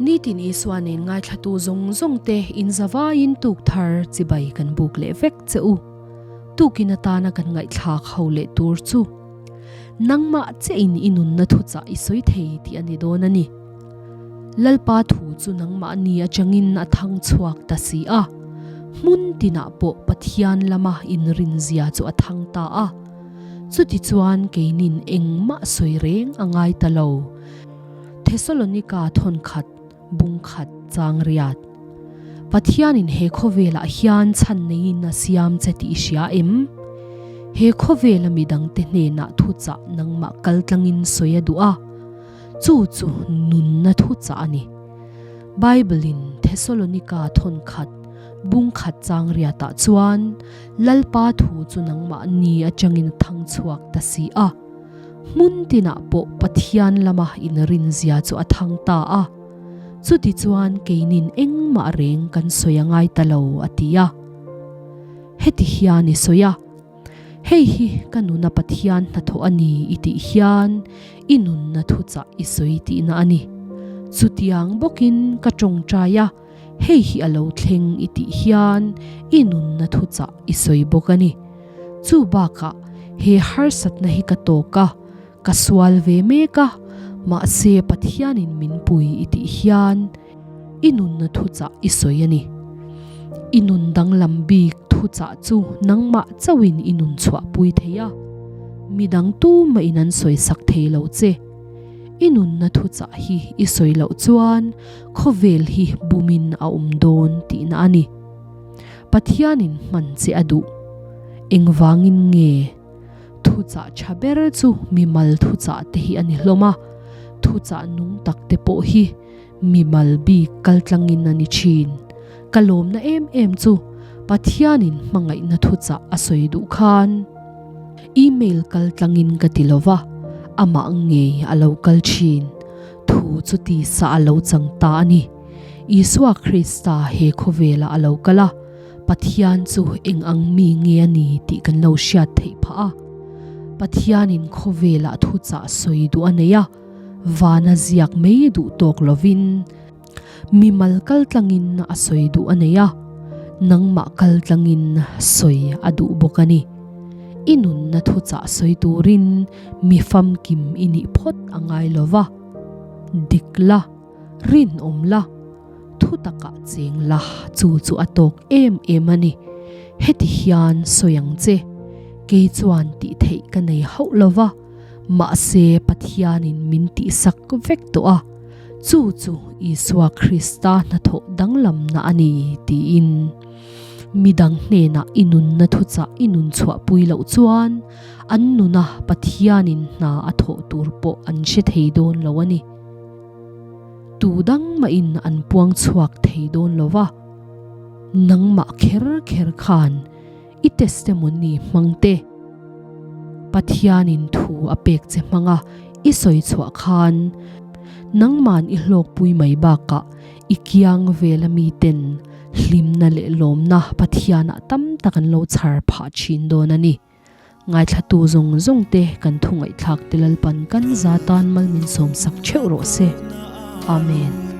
Nitin Isua nen ngaithlatu zawng zawng te in zavaiin tuk thar chibai kan buk leh vek che u. Tukin atana kan ngaihthlak ho leh tur chu nangmah chiahin i nunna thuchah i sawi thei tih a ni dawn a ni. Lalpa thu chu nangmahni atangin a thang chhuak ta si a, hmun tinah pawh Pathian lama inrinzia chu a thang ta a. Chutichuan keinin engmah sawi reng a ngai ta lo. Thesalonika thawnkhat bungkhat chang riat. Pathianin he khawvelah hian chhan neiin a siam che tih i hria em? He khawvela midangte hnenah thuchah nangmah kaltlangin sawi a duh a, chu chu nunna thuchah a ni. Bible-in Thesalonika thawnkhat bungkhat chang riatah chuan Lalpa thu chu nangmah ni atangin a thang chhuak ta si a. Hmun tinah pawh Pathian lama inrinzia chu a thang ta a. Chutichuan keinin engmah reng kan sawi a ngai ta lo, a ti a. Heti hian i sawi a, Hei hi ka nuna Pathian hnathawh a ni i tih hian i nunna thuchah i sawi tihna a ni. Chutiang bawkin ka tawngtai a, hei hi a lo thleng i tih hian i nunna thuchah i sawi bawk a ni. Chu bakah he harsatna hi ka tawk a, ka sual ve mek a, mahse Pathianin min pui i tih hian i nunna thuchah i sawi a ni. I nun danglam bik thuchah chu nangmah chauhin i nun chhuahpui thei a, midang tumahin an sawisak thei lo che. I nunna thuchah hi i sawi loh chuan khawvel hi bumin a awm dawn tihna a ni. Pathianin hman che a duh. Engvangin nge? Thuchah tha ber chu mimal thuchah te hi a ni hlawm a, thuchah nung tak te pawh hi mimal bik kaltlangin a ni thin. Ka lawmna em em chu Pathianin hmangaihna thuchah a sawi duh khan email kaltlangin ka ti lova, amah ngei a lo kal thin. Thu chu tisa a lo chang ta a ni. Isua Krista he khawvelah a lo kal a, Pathian chu eng ang mi nge a ni tih kan lo hriat theih phah a. Pathianin khawvelah thuchah sawi duh a nei a, vana ziak mai duh tawk lovin mimal kaltlangin a sawi duh a nei a, nangmah kaltlangin sawi a duh bawk a ni. I nunna thuchah sawi turin mi famkim i nih phawt a ngai lo va, dik la, rinawm la, thu takah cheng la, chu chu a tawk em em a ni. Heti hian sawi ang che, kei chuan tih theih ka nei hauh lo va, mahse Pathianin min tihsak vek tawh a, chu chu Isua Krista hnathawh danglamna a ni, tiin. Midang hnenah i nunna thuchah i nun chhuahpui loh chuan an nuna Pathianin hna a thawh tur pawh an hre thei dawn lo a ni. Tu dang mahin an puang chhuak thei dawn lo va, nangmah kher kher khan i testimony hmang te, Pathianin thu a pek che hmanga i sawi chhuah khan nangman i hlawkpui mai bakah i kiang vela miten hlimna leh lawmna Pathianah tam tak an lo chhar phah thin dawn a ni. Ngaithlatu zawng zawng te kan thu ngaihthlak te Lalpan kan za tan mal min sawmsak theuh rawh se. Amen.